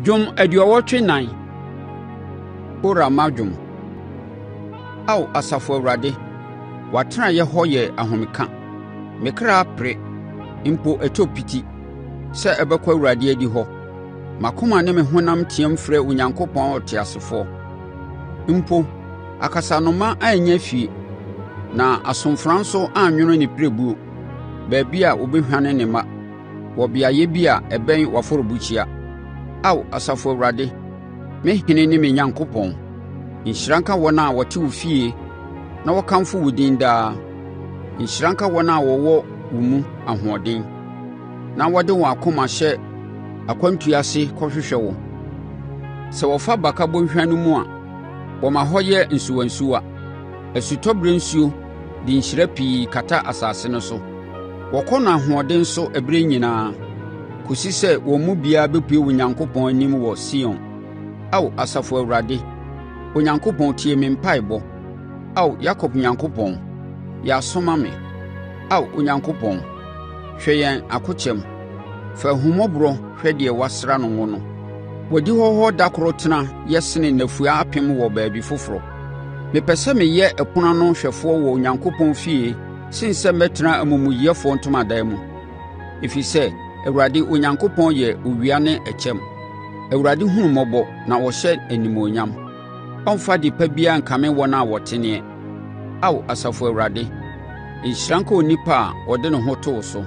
Dwom 84. Kora mma dwom. Ao Asafo Awurade, w'atenaeɛ hɔ yɛ ahomeka! Me kra pere, mpo ɛtɔ piti, sɛ ɛbɛkɔ Awurade adihɔ; M'akoma ne me honam team frɛ Onyankopɔn ɔteasefoɔ. Mpo akasanoma anya efie, na asomfena nso anwono ne pirebuo, baabi a ɔbɛhwane ne mma wɔ beaeɛ bi a ɛbɛn w'afɔrebukyia, Ao Asafo Awurade, me Ɔhene ne me Onyankopɔn. Nhyira nka wɔn a wɔte wo fie na wɔkamfo wo din daa. Nhyira nka wɔn a wɔwɔ wo mu ahoɔden, na wɔde wɔn akoma hyɛ akwantuo ase kɔhwehwɛ wo. Sɛ wɔfa Baka Bɔnhwa no mu a, wɔma hɔ yɛ nsuwansuwa; osutɔberɛ nsuo de nhyira pii kata asase no so. Wɔkɔ no ahoɔden so ɛberɛ nyinaa, kɔsi sɛ wɔn mu biara bɛpue Onyankopɔn anim wɔ Sion. Ao Asafo Awurade, Onyankopɔn tie me mpaeɛbɔ; Ao Yakob Onyankopɔn, yɛ aso ma me. Ao Onyankopɔn, hwɛ yɛn akokyɛm; fa ahummɔborɔ hwɛ deɛ woasra no ngo no. W'adihɔ hɔ da koro tena yɛ sene nnafua apem wɔ baabi foforɔ. Mepɛ sɛ meyɛ ɛpono ano hwɛfoɔ wɔ Onyankopɔn fie sene sɛ mɛtena amumuyɛfoɔ ntomadan mu; ɛfiri sɛ Awurade Onyankopɔn yɛ owia ne ɛkyɛm. Awurade hunu mmɔbɔ na ɔhyɛ animuonyam; ɔremfa adepa biara nkame wɔn a wɔteneɛ. Ao Asafo Awurade, nhyira nka onipa a ɔde ne ho to wo so.